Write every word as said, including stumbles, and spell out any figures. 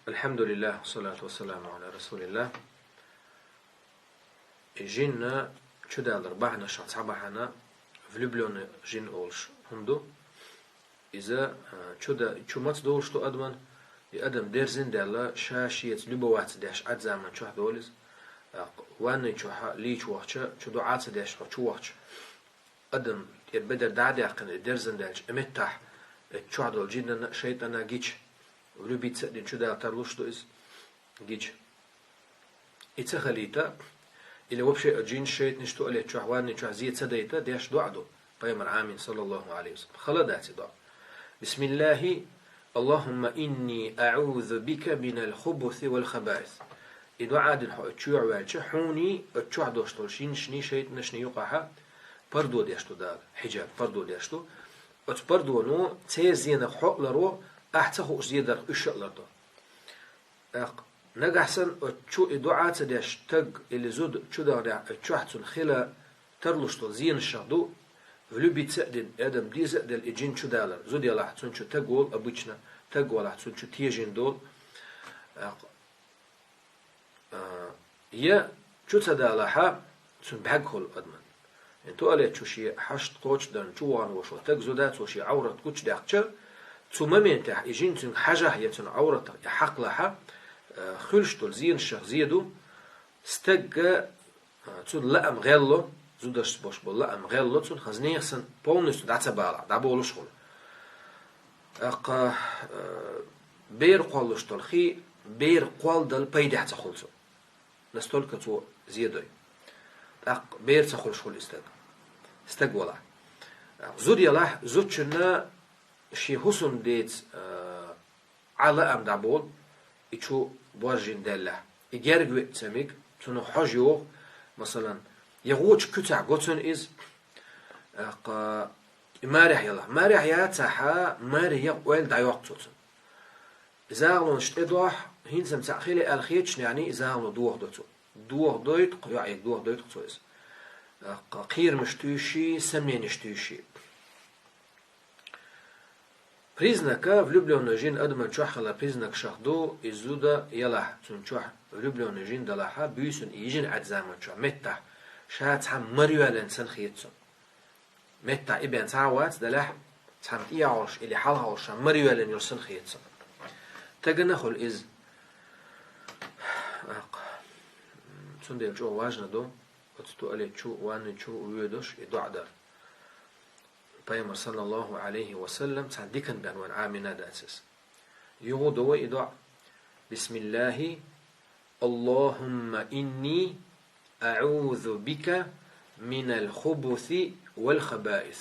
الحمد لله والصلاة والسلام على رسول الله. Жин чудалар бахьанашах цхьа бахьана влюблённый жин олуш хӀума ду. Иза, а, чу да-, чу маца долуш ду адаман, и адам дерзина даьлла, ша шеца любоваться деш Ӏад заман чохь долу иза. ТӀаккха ванни чохь лийча вахча, чу дуӀа ца деш хьо чу вахча. Адам тӀера бедар дӀа а даьккхина, и дерзина даьлча, и меттахь, и чохь долу жиннана а, шайтӀана а гича, влюбиться а дина чу дала тарлуш ду иза, гича. И ца халийта, или вообще а жин шайтӀанаш туалет чохь, ванни чохь зе ца дайта, деш дуӀа ду. Пайхамар Ӏамин, саллаллаху алейхи ва саллям. Хала дац и дуӀа. بسم الله، اللهم إني أعوذ بك من الخبث والخبائث. И дуӀа дина хьо чоьхьа ваьлча, хьуний, чохь долуш долу жинашний, шайтӀанашний юкъахьа пардо деш ду Дала, хьиджаб, пардо деш ду. Оцу пардоно церан зенах хьо а ларо, ахь ца хууш зе дарх уьш а лардо. ТӀаккха нагахь санна оцу чу и дуӀа ца деш стаг или зуда чу даханехь, оцу чохь цунна хила тарлуш долу зенашах ду, влюбиться а дина, и адам деза а делла, и жин чу далар. Зуда ялахь, цунна чу таг волу обычно, таг валахь, цунна чу тежина долу. ТӀаккха, а, я чу ца далахьа, цунна бӀаьрг хуьлу адаман. И туалет чу шен хьашт кхочушдарна чу вахана волуш волу стаг зуда, цо шен Ӏаврат гучудаьккхича, цу моментехь и жин цуьнга хьажахь я цуьнан Ӏавратах и хьакхалахьа, а, хуьлуш долу зенашах зе ду, стагга, а, цуьнан лаам гӀелло, зудашца болуш болу лаам гӀелло, цунна хаза нехан санна полностью дӀа ца балахь, дӀаболуш хуьлу. ТӀаккха, а, бер кхоллуш долу хи, бер кхолладала пайдехь ца хуьлу цунна. Настолько цо зе дой. ТӀаккха бер ца хуьлуш хуьлу и стаг. Стаг валахь. Зуда ялахь, зудчунна шен хӀусамдеца, а, Ӏа лаам дӀаболу, и чу божжина даьллехь. И герга веа ца мега, цунах хьожа йогӀу, масалан, я гӀочу куьцахь го цунна иза, тӀаккха и марехь ялахь. Марехь яцахьа, маре яха ойла дӀайоккху цо цунна. И загӀалонаш тӀедохь, хӀинца-м цхьаъ хиле аьлла хеташ неӀний и загӀало дохадо цо. Дохадойту-кх, йоӀе дохадойту-кх цо иза. ТӀаккха кхерамаш туьйсий, сомненеш туьйсий. Признака, влюблённый жин адаман чохь хилар признакшах ду, и зуда ялахь, цунна чохь влюблённый жин далахьа, буьйсанна и йижина Ӏад заман чохь, меттахь, ша цхьамма мара йоьллина санна хета цунна. Меттахь и бен цхьа а вац далахь, цхьамма тӀехьа йолуш или хьалха йолуш ша мара йоьллина йолуш санна хета цунна. Тагана хуьлу иза. Цундела чӀогӀа важно ду, оцу туалет чу, ванни чу воьдуш и дуӀа дар. Пайхамар, саллаллаху алейхи ва саллям, цхьана дикан бен вайн Ӏамина дац иза. ЮхӀу до вай и дуӀа: بسم الله، اللهم إني أعوذ بك من الخبث والخبائث.